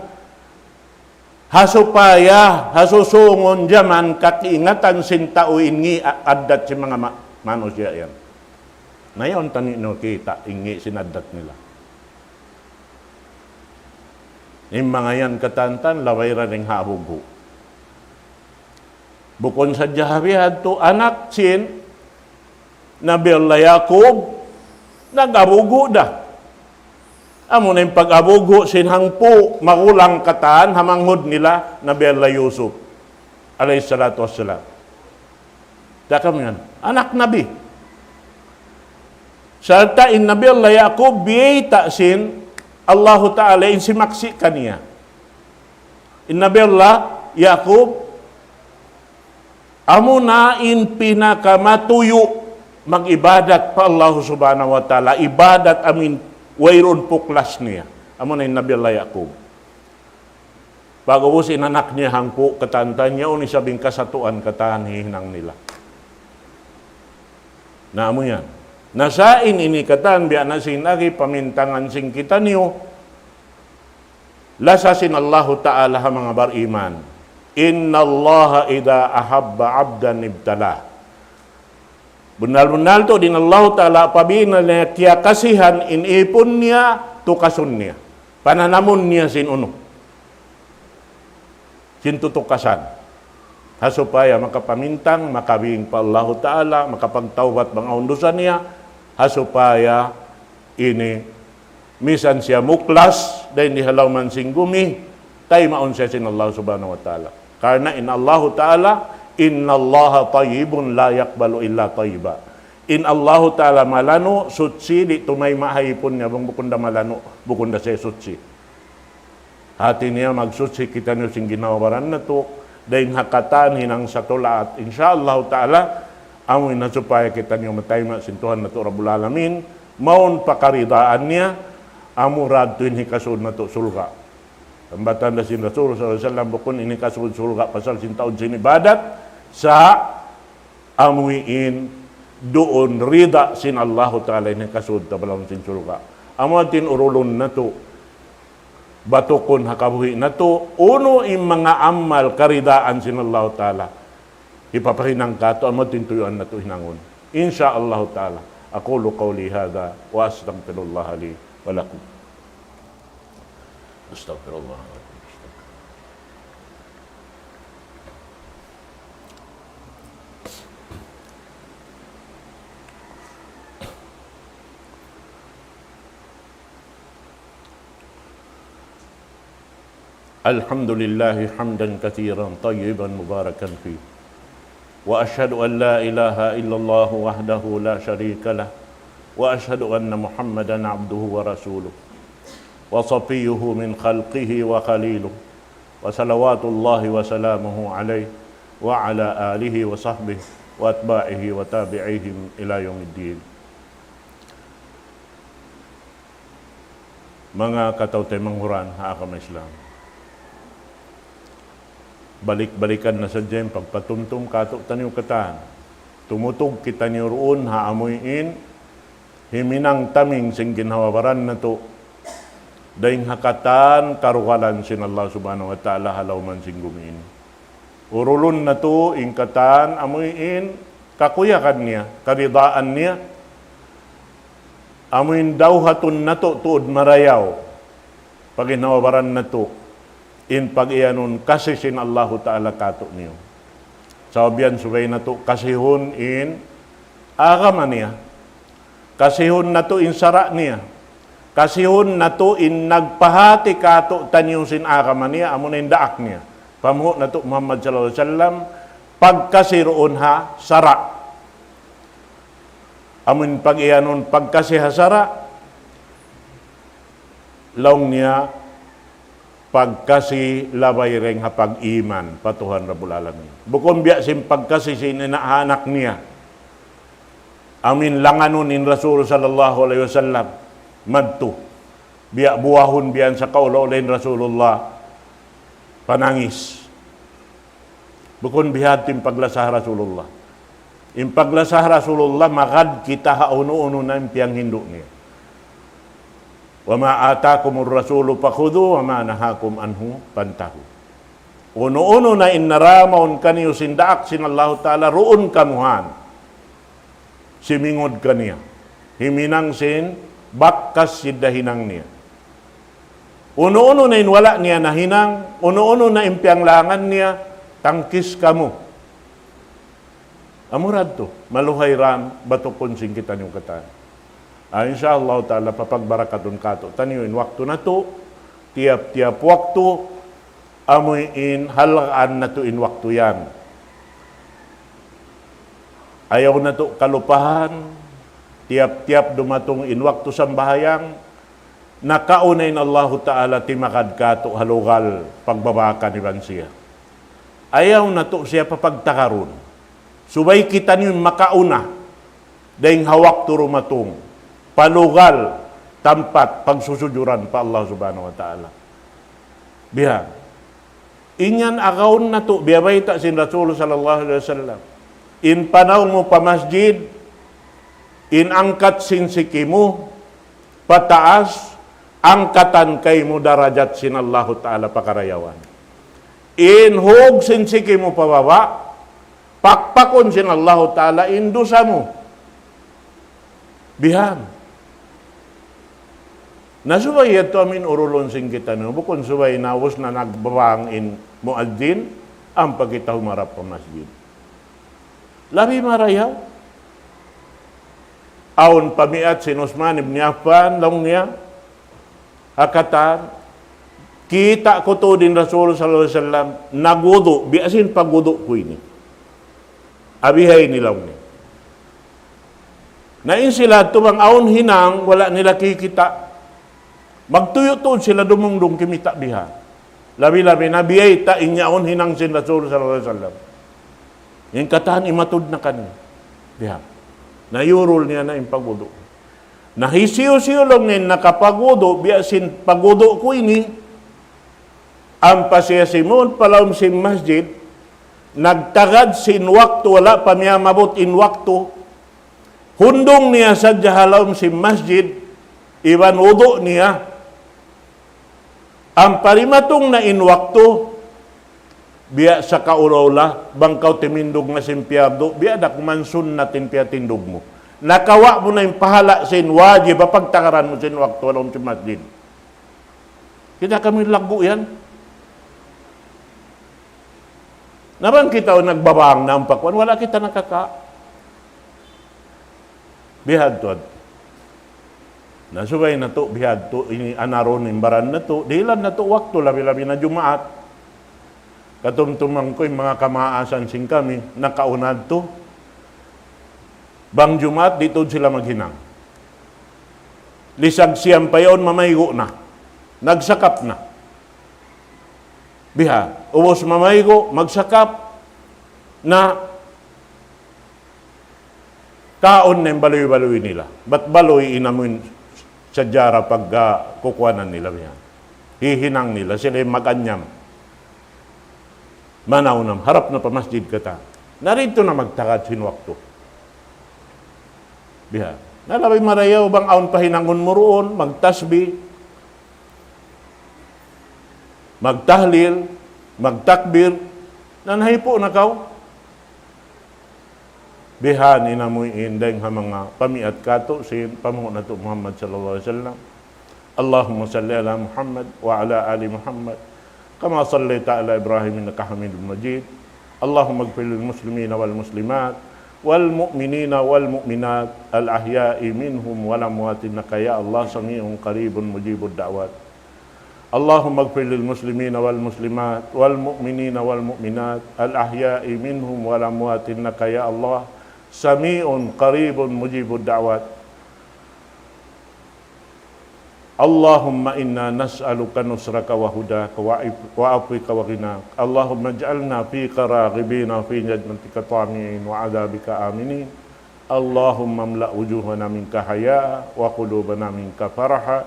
ha supaya ha susungun jaman kakiingatan sin tau in ngi' a-, addat sin manga ma-, manusiya' yan. Na yaun ta niyu nakita' in ngi' sin addat nila. In manga yan katantan, labay da dayn ha abughu'. Bukun sadja ha bihadtu anak sin Nabi Allah Yaqub, nag-abugu' da. Amu na in pag-abugu' sin hangpu' magulang katan ha manghud nila Nabi Allah Yusuf, alayhi salatu wassalam. Daka miyan, anak Nabi. Sarta' in Nabi Allah Yaqub biyayta' sin Allahu Ta'ala in simaksi' kaniya. In Nabi Allah Yaqub, amu na in pinakamatuyu' mag-ibadat pa Allah Subhanahu wa Ta'ala, ibadat amu in wayruun puklas niya. Amu na in Nabi Allah Yaqub. Pag'ubus in anak niya hangpu' katan, tanya unu isab in kasatuan katan hihinang nila. Na amu yan. Na sa' in ini katan biya' na sin agi pamintangan sin kitaniyu, lasa sin Allahu Ta'ala ha manga bariman. إن الله إذا أحب عبدا ابتلاه. Bunnal-bunnal tuud in Allahu Ta'ala apabila niya kiyakasihan in ipun niya, tukasun niya. Pananamun niya sin unu. Sin tutukasan. Ha supaya makapamintang, makabing pa Allahu Ta'ala, makapagtawbat bang awn dusa niya, ha supaya ini, misan siya muklas, dayn di ha lawm sin gumi, taymaun siya sin Allah Subhanahu wa Ta'ala. Karna' in Allahu Ta'ala, إن الله طيب لا يقبل إلا طيبا. In Allahu Ta'ala malanu', suchi, di' tumayma' ha ipun niya, bang bukun da malanu', bukun da siya suchi. Hati niya magsuchi kitaniyu sin ginhawa-baran natu', dayn ha katan hinang satulaat. Insya Allah Ta'ala, amu in ha supaya kitaniyu matayma' sin Tuhan natu' Rabbul Alamin, mawn pa karidaan niya, amu ra tuud in hikasud natu' surga'. Sambatan da sin Rasul sallallahu alayhi wasallam, bukun in hikasud surga' pasal sin taud sin ibadat, sa' amu in duun rida sin Allahu Ta'ala in hikasud ta pa lawm sin surga'. Amu in urulun natu', batukun ha kabuhi' natu', unu in manga amal karidaan sin Allahu Ta'ala. Hipapahinang katu', amu in tuyuan natu' hinangun. Insya Allahu Ta'ala. أقول قولي هذا وأستغفر الله لي ولكم. أستغفر الله. الحمد لله حمدا كثيرا طيبا مباركا فيه. وأشهد أن لا إله إلا الله وحده لا شريك له. وأشهد أن محمدا عبده ورسوله. وصفيه من خلقه وخليله. وصلوات الله وسلامه عليه وعلى آله وصحبه وأتباعه وتابعيهم إلى يوم الدين. Manga kataw-taymanghuran ha agama Islam. Balik-balikan na sadja in pagpatumtum katu'taniyu katan. Tumutug kitaniyu duun ha amuin himinang taming sin ginhawa-baran natu'. Dayn ha katan karugalan sin Allah Subhanahu wa Ta'ala ha lawm sin gumi ini. Urulun natu' in katan amuin kakuyagan niya, karidaan niya, amuin dawhatun natu' tuud marayaw, pa ginhawa-baran natu', in pag-iyanun kasi sin Allahu Ta'ala katu'niyu. Sabab yan subay natu' kasihun in agama niya. Kasihun natu' in sara' niya. Kasihun natu' in nagpahāti katu'taniyu sin agama niya, amuna in daak niya. Panghu' natu' Muhammad sallallahu alayhi wasallam, pagkasi duun ha sara'. Amun pag-iyanun pagkasi ha sara', laung niya, pagkasi labay dayn ha pag-iman pa Tuhan Rabbul Alamin. Bukun biya' sin pagkasi sin ina' ha anak niya. Amuin langanun in Rasul sallallahu alayhi wasallam madtu. Biya' buwahun biya' yan sa kaula-ula in Rasulullah panangis. Bukun bihadtu in paglasa ha Rasulullah. In paglasa ha Rasulullah, magad kita ha unu-unu na in piyanghindu' niya. وما آتاكم الرسول فخذوه وما نهاكم عنه فانتهوا. Unu-unu na in naramaun kaniyu sin daak sin Allahu Ta'ala, duun kamu han. Simingud kaniya. Himinang sin bakas sin dahinang niya. Unu-unu na in wala' niya nahinang, unu-unu na in piyanglangan niya, tangkis kamu. Amura yadtu, maluhay ra in batukun sin kitaniyu katan. Ah, insya Allah Ta'ala, papagbarakatun kātu'niyu in waktu natu', tiyap-tiyap waktu, amuin halgaan natu' in waktu yan. Ayaw natu' kalupahan, tiyap-tiyap dumatung in waktu sambahayang, nakauna in Allahu Ta'ala timakad kātu' ha lugal pagbabaakan iban siya. Ayaw natu' siya papagtakarun. Subay kitaniyu makauna dayn ha waktu dumatung pa lugal tampat pagsusujuran pa Allah Subhanahu wa Ta'ala. Biha. In yan agaun natu', biya' bayta' sin Rasul sallallahu alayhi wasallam. In panaw mu pa masjid, in angkat sin siki mu pataas, angkatan kaymu darajat sin Allahu Ta'ala pa karayawan. In hug sin siki mu pababa', pakpakun sin Allahu Ta'ala in dusa mu. Bihan. Na subay yadtu amuin urulun sin kitaniyu, bukun subay na ubus na nagbabang in muazzin, ampa kita humarap pa masjid. Labi marayaw. Awn pamiat sin Usman ibn Affan, laung niya, ha katan, kita' ku tuud in Rasul sallallahu alayhi wasallam, nagwudu', biya' sin pagwudu' ku ini. Biha ini laung niya. Na in sila yadtu bang awn hinang, wala' nila kikita'. Magtuyu' tuud sila dumungdung kimita' biha. Labi-labi na biyayta' in yaun hinang sin Rasul sallallahu alayhi wasallam. In katan imatud na kaniya. Biha. Na iyurul niya na in pagwudu'. Na hisiyu-siyu laung niya nakapagwudu', biya' sin pagwudu' ku ini, ampa siya simud pa lawm sin masjid, nagtagad sin waktu, wala' pa miyamabut in waktu, hundung niya sadja ha lawm sin masjid, iban wudu' niya, ampa dimatung na in waktu, biya' sa kaula-ula, bang kaw timindug na sin piyardu, biya' da kuman sunnat in piyatindug mu. Nakawa' mu na in pahala' sin wajib, pagtakaran mu sin waktu ha lawm sin masjid. Kita' kami laggu' yan. Na bang kita nagbabang na ampa kuwan, wala' kita nakaka-, bihadtu. Na subay natu', bihadtu, ini anarun in baran natu', dihilan natu' waktu, labi-labi na Jumaat. Katumtuman ku in manga kamaasan sin kami, nakauna yadtu. Bang Jumaat, di' tuud sila maghinang. Lisag siyam pa yaun mamaygu' na. Nagsakap na. Biha, ubus mamaygu', magsakap na, kaun na in baluy-baluy nila. Bat baluy in amuin sadja ra pagkukuanan nila biha. Hihinang nila, sila in mag-anyam. Manaw na, harap na pa masjid katan. Na didtu na magtagad sin waktu. Biha. Na labi marayaw bang awn pa hinangun mu duun, magtasbih, magtahlil, magtakbir, na nahipu' na kaw. Bihan in amuin dayng ha manga pamiat katu' sin panghu' natu' Muhammad sallallahu alayhi wasallam. اللهم صل على محمد وعلى آل محمد كما صليت على إبراهيم إنك حميد مجيد. اللهم اغفر للمسلمين والمسلمات والمؤمنين والمؤمنات الأحياء منهم والأموات إنك يا الله سميع قريب مجيب الدعوات. اللهم اغفر للمسلمين والمسلمات والمؤمنين والمؤمنات الأحياء منهم والأموات إنك يا الله سميع قريب مجيب الدعوات. اللهم إنا نسألك نصرك وهداك وعف-، وعفوك وغناك. اللهم اجعلنا فيك راغبين وفي جنتك طامعين وعذابك آمنين. اللهم املأ وجوهنا منك حياء وقلوبنا منك فرحا.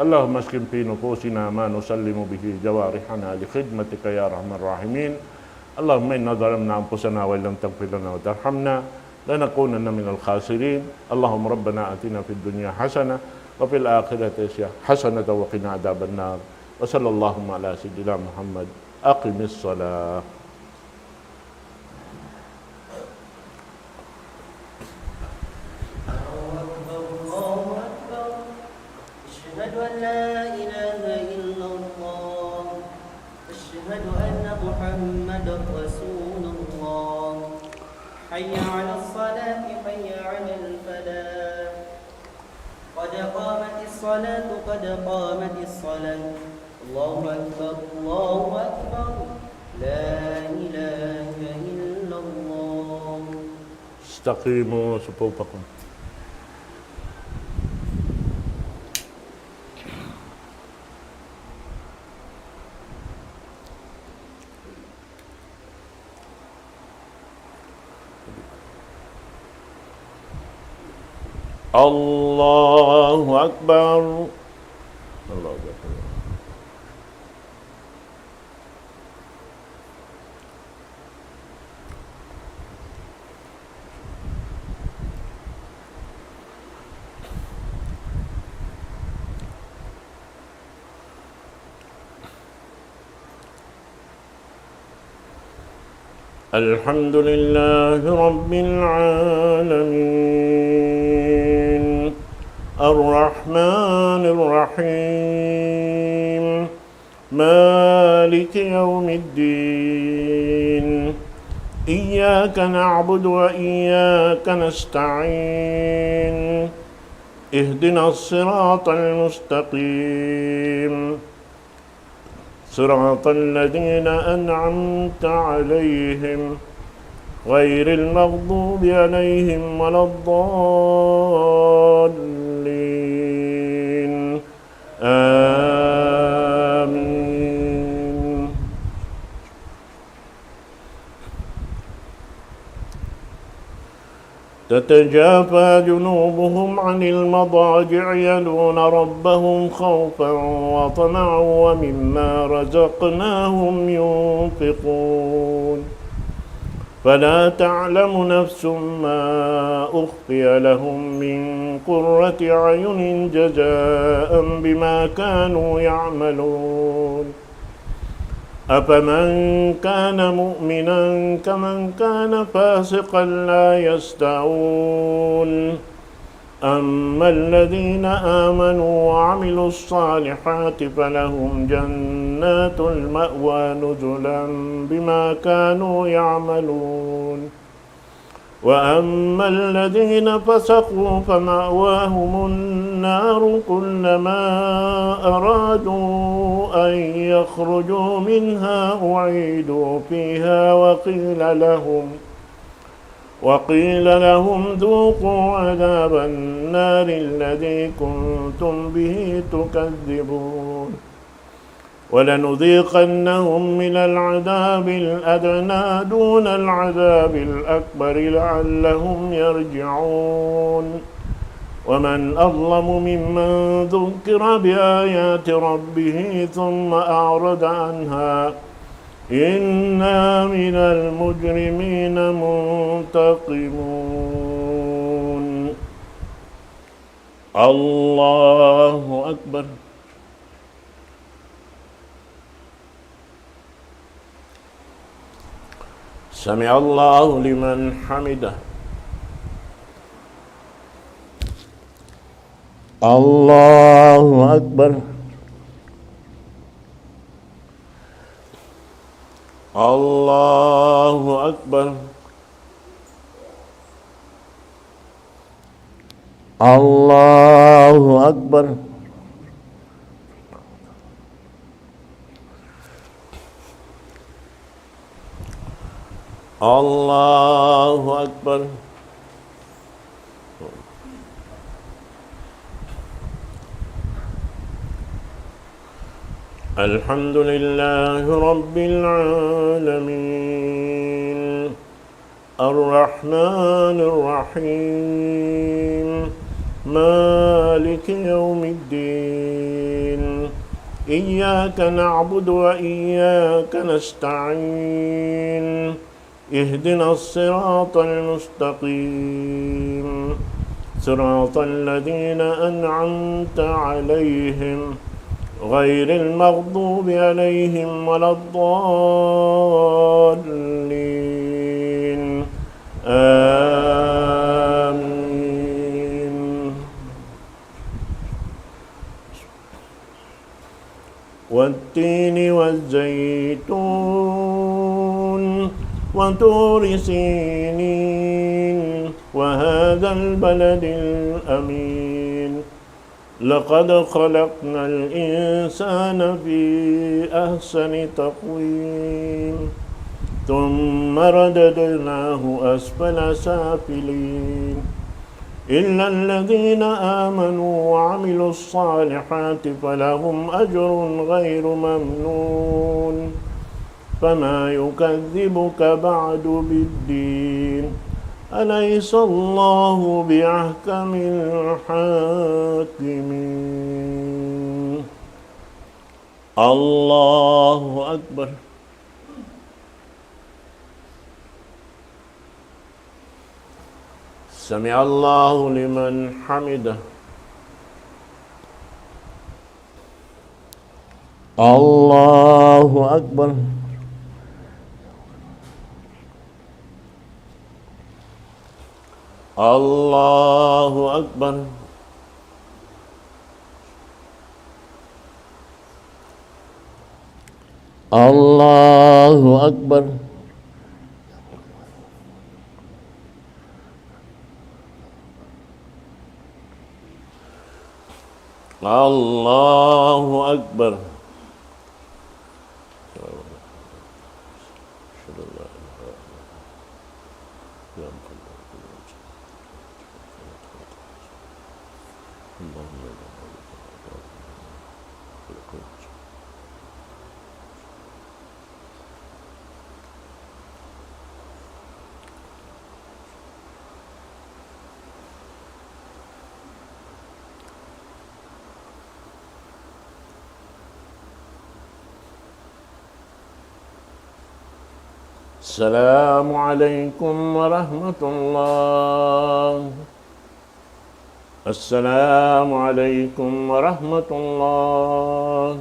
اللهم اسكن في نفوسنا ما نسلم به جوارحنا لخدمتك يا أرحم الراحمين. اللهم إنا ظلمنا أنفسنا وإن لم تغفر لنا وترحمنا لنكونن من الخاسرين. اللهم ربنا آتنا في الدنيا حسنة وفي الآخرة حسنة وقنا عذاب النار. وصلى اللهم على سيدنا محمد. أقم الصلاة. الله أكبر، الله أكبر. أشهد أن لا إله إلا الله. أشهد أن محمدا رسول الله. حي على الصلاة، حي على الفلاح. قد قامت الصلاة، قد قامت الصلاة. الله أكبر، الله أكبر. لا إله إلا الله. استقيموا صفوفكم. الله أكبر. الله أكبر. الحمد لله رب العالمين. الرحمن الرحيم. مالك يوم الدين. إياك نعبد وإياك نستعين. اهدنا الصراط المستقيم. صراط الذين أنعمت عليهم غير المغضوب عليهم ولا الضالين. آمين. تتجافى جنوبهم عن المضاجع يدعون ربهم خوفا وطمعا ومما رزقناهم ينفقون. فلا تعلم نفس ما أخفي لهم من قرة أعين جزاء بما كانوا يعملون. أفمن كان مؤمنا كمن كان فاسقا لا يستوون. أما الذين آمنوا وعملوا الصالحات فلهم جنات المأوى نزلا بما كانوا يعملون. وأما الذين فسقوا فمأواهم النار كلما أرادوا أن يخرجوا منها أعيدوا فيها وقيل لهم، وقيل لهم ذوقوا عذاب النار الذي كنتم به تكذبون. ولنذيقنهم من العذاب الأدنى دون العذاب الأكبر لعلهم يرجعون. ومن أظلم ممن ذكر بآيات ربه ثم أعرض عنها إنا من المجرمين منتقمون. الله أكبر. سمع الله لمن حمده. الله أكبر. الله أكبر. الله أكبر. الله أكبر. الحمد لله رب العالمين. الرحمن الرحيم. مالك يوم الدين. إياك نعبد وإياك نستعين. اهدنا الصراط المستقيم. صراط الذين أنعمت عليهم غير المغضوب عليهم ولا الضالين. آمين. والتين والزيتون وطور سينين. هذا البلد الأمين. لقد خلقنا الإنسان في أحسن تقويم. ثم رددناه أسفل سافلين. إلا الذين آمنوا وعملوا الصالحات فلهم أجر غير ممنون. فما يكذبك بعد بالدين. أليس الله بأحكم الحاكمين. الله أكبر. سمع الله لمن حمده. الله أكبر. الله أكبر. الله أكبر. الله أكبر. أشهد أن لا إله إلا الله. اللهم إنا نعوذ بك من السلام عليكم ورحمة الله. السلام عليكم ورحمة الله.